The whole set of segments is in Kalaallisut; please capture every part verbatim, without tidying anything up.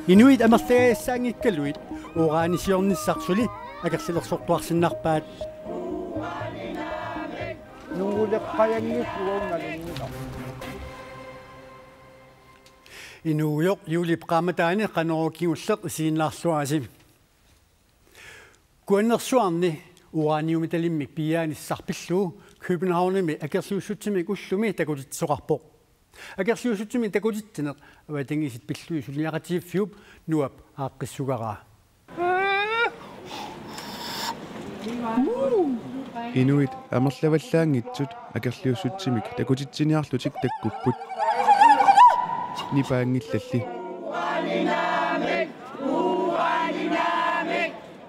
Inuit amerlagaassaanngikkaluit uranisiornissaq suli akerlilersortuarsinnarpaat. Inuugujoq juulip qaammataani Qanorooq kingulleq isiginnaarluarisi. Kuannersuarni uraniumitalimmik piiaanissaq pillugu Københavnimi akerliussutsimik ullumi takutitsisoqarpoq. Akerliussutsimik takutitsineq avatangiisit pillugit suliniaqatigiiffiup NOAK-p aaqqissugaraa. Inuit amerlavallaanngitsut akerliussutsimik takutitsiniarlutik takkupput. Nipaanngillalli.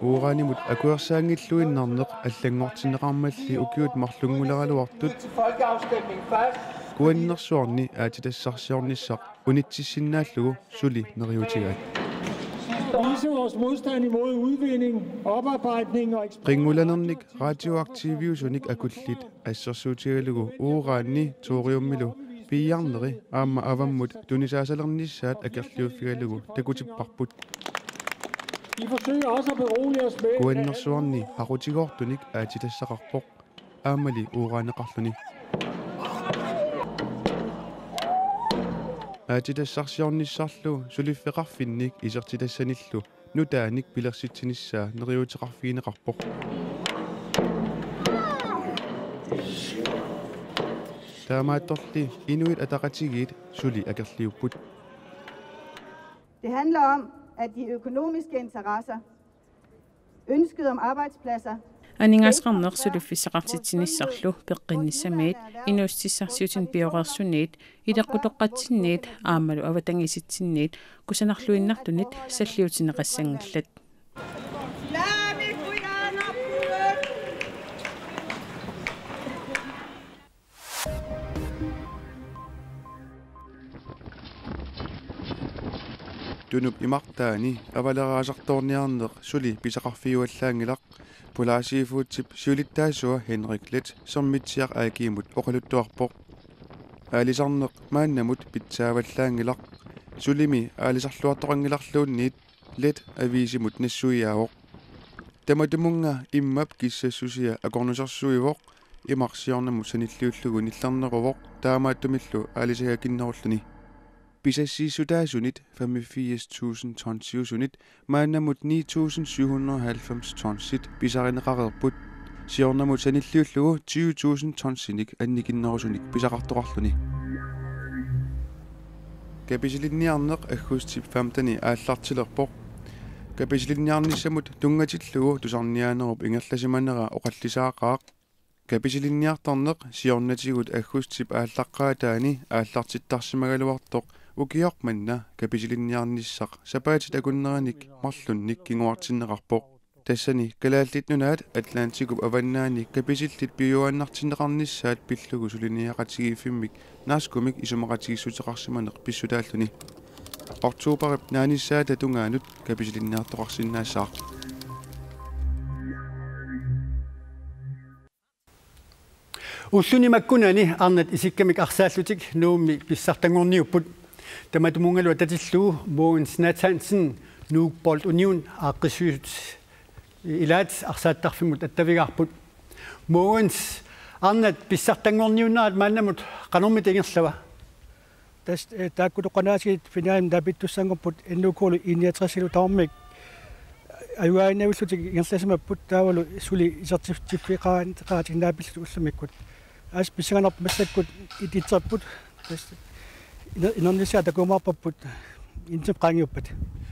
Uranimut akuersaanngilluinnarneq allanngortinneqarmalli ukiut marlunnguleraluartut Kuannersuarni aatsitassarsiornissaq unitsissinnaallugu suli neriuutigaat. Vise vores modstand imod udvinding, oparbejdning og eksport. Qinngulanernik radioaktiviusunik akullit assersuutigalugu urani thoriumilu piiarneri aamma avammut tunisaasalernissaat akerliuffigalugu takutipparput. De forsøger også at berolige os med, at Kuannersuarni aqutigoortunik aatsitassaqarpoq. Aammali uraneqarluni. Aatsitassarsiornissarlu suliffeqarfinnik isertitassanillu nutaanik pilersitsinissaa neriuuteqarfigineqarpoq. Taamaattorli Inuit Ataqatigiit suli akerliupput. Det handler om, at de økonomiske interesser, ønsket om arbejdspladser, aningaasaqarneq suliffissaqartitsinissarlu peqqinnissamiit, inuussutissarsiutini pioreersuniit, ileqqutoqqatsinniit aammalu avatangiisitsinniit kusanarluinnartunit salliutinneqassanngillat. Tunup imartaani avaleraasartoorniarneq suli pisaqarfiuallaanngilaq. Polar Seafoodip siulittaasua Henrik Leth Sermitsiaq A/S-imut oqaluttuarpoq. Aalisarneq maannamut pitsaavallaanngilaq. Sulimi aalisarluartoqanngilarluunniit Leth aviisimut nassuiaavoq. Tamatumunnga immap kissassusia akornusersuivoq, imaq siornamut sanilliullugu nillerneruvoq, taamaattumillu aalisagiakinnerulluni. Pisassiissutaasunit femogfirs tusind tonsiusunit maannamut ni tusind syv hundrede og halvfems tonsit pisarineqareerput. Siornamut sanilliullugu tyve tusind tonsinik annikinnerusunik pisaqartoqarluni. Kapisilinniarneq aggustip femteni aallartilerpoq. Kapisilinniarnissamut tunngatillugu tusarniaanerup ingerlasimanera oqallisaaqaaq. Kapisilinniartarneq siornatigut aggustip aallaqqaataani aallartittarsimagaluartoq ukioq manna kapisilinniarnissaq sapaatit akunneranik marlunnik kinguartinneqarpoq. Tassani Kalaallit Nunaat Atlantikup avannaani kapisillit piujuaannartinneqarnissaat pillugu suliniaqatigiiffimmik NASCO-mik isumaqatigiissuteqarsimaneq pissutaalluni. Oktoberip naanissaata tungaanut kapisilinniartoqarsinnaassaaq. Ulluni makkunani arnat isikkamik arsaallutik Nuummi pissartanngorniupput. Tamatumunngalu atatillugu Mogens Nathansen, Nuuk Boldunion aaqqissuisut ilaat arsaattarfimmut attavigaarput. Mogens, arnat pissartanngorniunnerat maannamut qanormita ingerlava? Tassa, eh, taakku toqqanaasigit finaalimut naapittussanngorput N U K-lu I niogtres-ilu tamarmik ajugaannavillutik ingerlasimapput taavalu suli isertitsiffeqaat-, -qaatik naapillutik ullumikkut. Assut pissanganarpoq massakkut it-, itserput. Tassa iner-, inernissaa takujumaarparput intim qaangiuppat.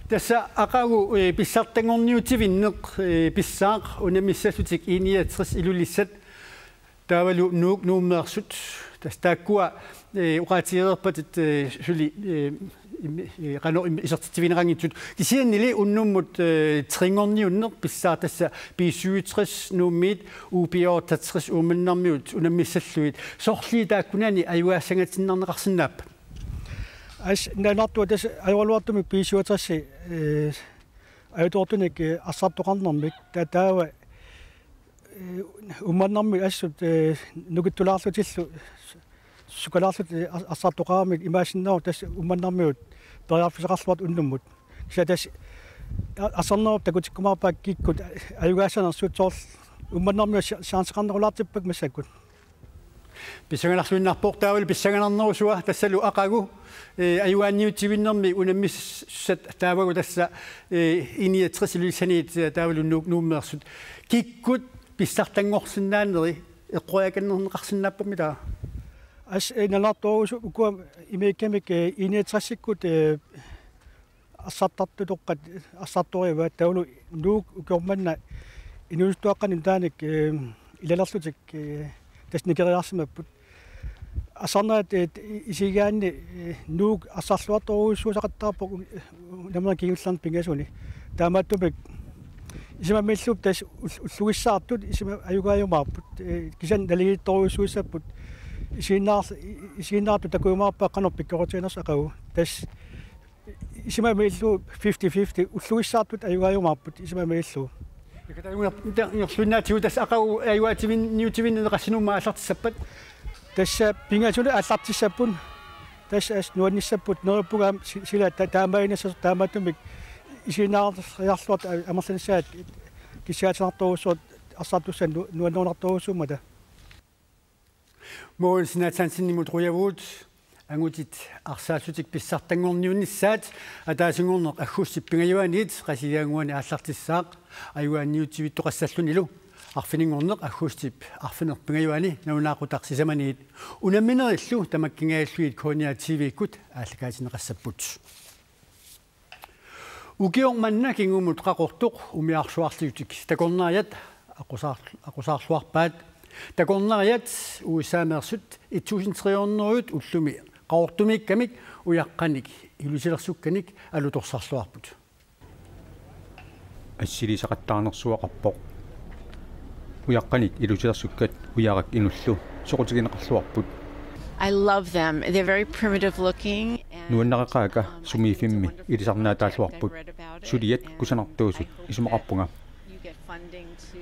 Tassa aqagu, eh, pissartanngorniutivinneq, eh, pissaaq unammissallutik I niogtres Ilulissat. Taavalu Nuuk Nuummeersut, tassa taakkua, eh, oqaatigereerpatit, eh, suli, eh, im-, eh, qanoq im-, isertitsivigineqanngitsut. Kisiannili unnummut, eh, trinngorniunneq pissaaq, tassa B syvogtres Nuummiit, U B otteogtres Uummannarmiut unammissallugit. Sorliit taakkunani ajugaassangatinnarneqarsinnaappat? Assut nuannertuut tassa ajoraluartumik B syvogtres, eh, ajutoortunik, eh, arsartoqarnermik. Ta-, taava eh, Uummannarmiut assut, eh, nukittulaarlutillu sukalaarlutik, eh, ar-, arsartoqaramik imaassinnaavoq tassa Uummannarmiut periarfissaqarluartut unnummut. Kisianni tassa a-, asernerup takutikkumaarpaa kikkut ajugaassanersut, soorlu Uummannarmiut cha-, chanceqarnerulaartippakka massakkut. Pissanganarluinnarpoq taavalu pissanganarnerusua tassalu aqagu, eh, ajugaanniutivinnermi unammissat taavagu tassa, eh, I niogtres Ilulissaniit, eh, taavalu Nu-, Nuummeersut. Kikkut pissartanngorsinnaaneri eqqoriakannerneqarsinnaappammi taava? Assut, eh, nalunaartorujussuuvoq ukua imaakkamik, eh, I niogtresikkut, eh, arsartartutoqqat arsartorivaat, taavalu Nuuk ukioq manna inuusuttuaqqanut nutaanik, eh, ilalerlutik, eh, tassa nikeriarsimapput. Arsarnerat, eh, isigigaanni, eh, Nuuk arsarluartorujussuusaqattaarpoq, eh, unamminerup kingullerni pingasuni. Taamaattumik isumamiilluta tassa ull-, ullugissaartut isuma-, ajugaajumaarput, eh, kisianni naligiittorujussuussapput. Isiginnaar-, i-, isiginnaartut takujumaarpaat qanoq pikkoritiginersoq aqagu. Tassa isumamiilluta fifty fifty, ullugissaartut ajugaajumaarput isumamiilluta. Ikatalunnguaq, ita-, ingerluinnaatigut tassa aqagu ajugaativinniutivinneq qassinuummat aallartissappat? Tassa pingasunut aallartissapput. Tassa assut nuannissapput, neriuppunga aamma si-, sila ta-, taamaaginnassasoq, taamaattumik isiginnaariarluartut a-, amerlanissaat kissaatinartorujussuit arsartussanik nu-, nuannerunartorujussuummata. Mogens Nathansenimut qujavugut. Angutit arsaallutik pissartanngorniunnissaat ataasinngorneq aggustip pingajuanniit Qasigiannguani aallartissaaq, ajugaanniutivittoqassallunilu arfininngorneq aggustip arfineq-pingajuanni nalunaaqutaq sisamaniit. Unamminerillu tamakkingajallugit K N R T V-kkut aallakaatinneqassapput. Ukioq manna kingumut qaqortoq umiarsuarliutik takornariat aqqusaar-, aqqusaarluarpaat. Takornariat U S A-meersut et tusind tre hundrede ullumi qaqortumiikkamik ujaqqanik ilusilersukkanik alutorsarluarput. Assilisaqattaarnersuaqarpoq. Ujaqqanik ilusilersukkat ujarak inullu soqutigineqarluarput. I love them. They're very primitive looking and, Nuannareqaakka um, I think it's a sumiiffimmi wonderful ilisarnaataalluarput. Thing that I've read about it, Suliat and kusanartuusut I hope isumaqarpunga. That you get funding to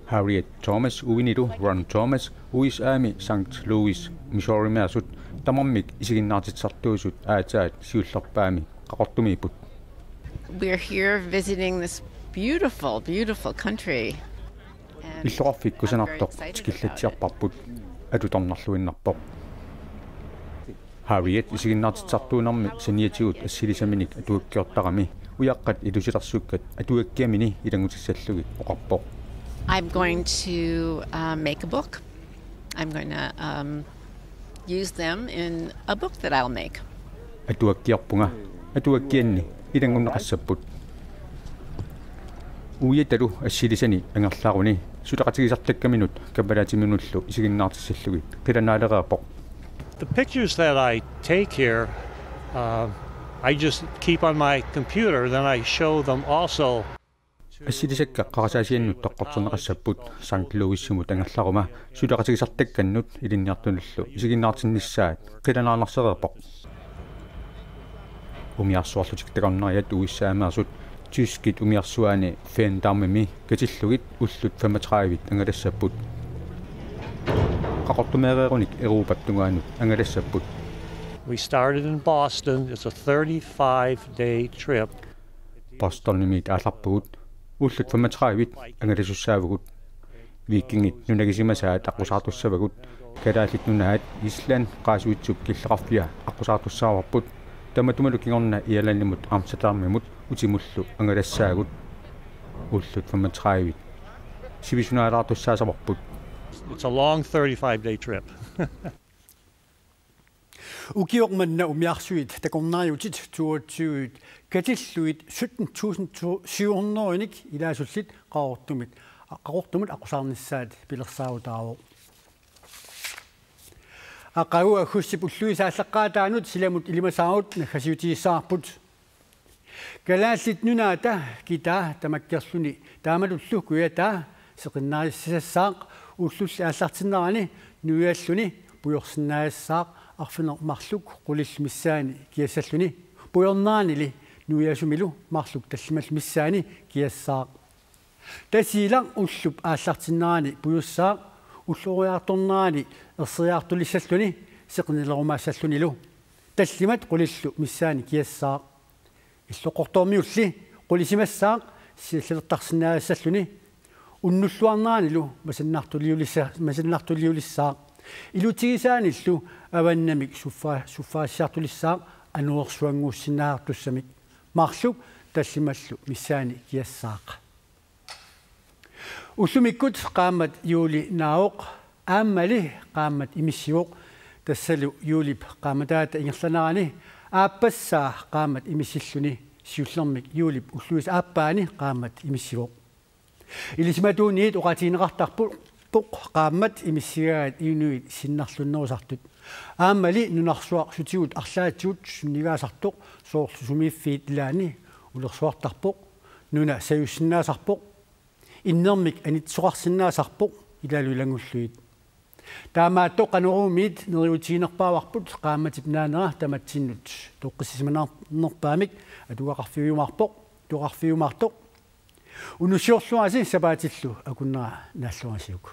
Harriet Thomas uinilu Ron Thomas U S A-mi Saint Louis, Missourimeersut tamarmik isiginnaartitsisartuusut aatsaat siullerpaami qaqortumiipput. We're here visiting this beautiful, beautiful country. And Illoqarfik I'm very kusanartoq excited about it. Tikillatsiarparput, atutarnarluinnarpoq. Harriet isiginnaartitsisartuunermi saniatigut assilisaminik atuakkiortarami ujaqqat ilusilersukkat atuakkiamini ilanngutissallugit oqarpoq. I'm going to, uh, make a book. I'm going to, um, use them in a book that I'll make. Atuakkiorpunga, atuakkianni ilanngunneqassapput. Uiatalu assilisani angerlaruni suleqatigisartakkaminut kammalaatiminullu isiginnaartissallugit qilanaalereerpoq. The pictures that I take here, uh, I just keep on my computer, then I show them also. Assilisakka qarasaasiannut toqqortinneqassapput Saint Louisimut angerlaruma suleqatigisartakkannut ilinniartunullu isiginnaartinnissaat qilanaarnarsereerpoq. Umiarsuarlutik takornariat U S A-meersut tyskit umiarsuaani Veendamimi katillugit ullut femogtredive angalassapput. Qaqortumeereerunik Europap tungaanut angalassapput. We started in Boston. It's a thirty-five day trip. Bostonimiit aallarpugut, ullut femogtredive angalasussaavugut. Vikingit nunagisimasaat aqqusaartussavagut, Kalaallit Nunaat, Island, Qaasuitsup killeqarfia aqqusaartussaavarput, tamatumalu kingorna Irlandimut Amsterdamimut utimullu angalassaagut. Ullut femogtredive sivisunaalaartussaassavarput. It's a long thirty-five day trip. Ukioq manna umiarsuit takornariutit toogtyve katillugit sytten tusind syv hundrede-nik ilaasullit qaqortumit, qaqortumut aqqusaarnissaat pilersaarutaavoq. Aqagu aggustip ulluisa aallaqqaataanut silamut ilimasaarut naggasiutigissavarput. Kalaallit Nunaata kitaa tamakkerluni taamatullu kujataa seqinnarissassaq ullulli aallartinnerani nuialluni pujorsinnaassaaq arfineq-marluk qulillu missaani kiassalluni, pujorneranili nuiasumilu marluk tallimallu missaani kiassaaq. Tasiilaq ullup aallartinnerani pujussaaq ulloriartornerani erseriartulissalluni seqinnilerumaassallunilu. Tallimat qulillu missaani kiassaaq. Illoqqortoormiulli qulisimassaaq siallertarsinnaassalluni unnulluarneranilu masannartuliulissa-, masannartuliulissaaq ilutigisaanillu avannamik suffa-, suffaassiartulissaaq anorersuannguussinnaartussamik marluk tallimallu missaani kiassaaq. Ullumikkut qaammat juuli naavoq, aammali qaammat imissivoq, tassalu juulip qaammataata ingerlanerani aappassaa qaammat imissilluni siullermik juulip ulluisa aappaani qaammat imissivoq. Ilisimatuunniit oqaatigineqartarpoq qaammat imissigaat inuit sinnarlunnerusartut. Aammali nunarsuaq sutigut arlaatigut sunnigaasartoq soorlu sumiiffiit ilaanni ulersuartarpoq, nuna sajussinnaasarpoq, innermik anitsisoqarsinnaasarpoq ilaalu ilanngullugit. Taamaattoq Qanoruumiit neriuutiginerpaavarput qaammatip naanera tamatsinnut toqqissisimanerpaamik atugaqarfiujumaarpoq, atugaqarfiujumaartoq. Unnussiorluarisi sapaatillu akunnera naalluarisiuk.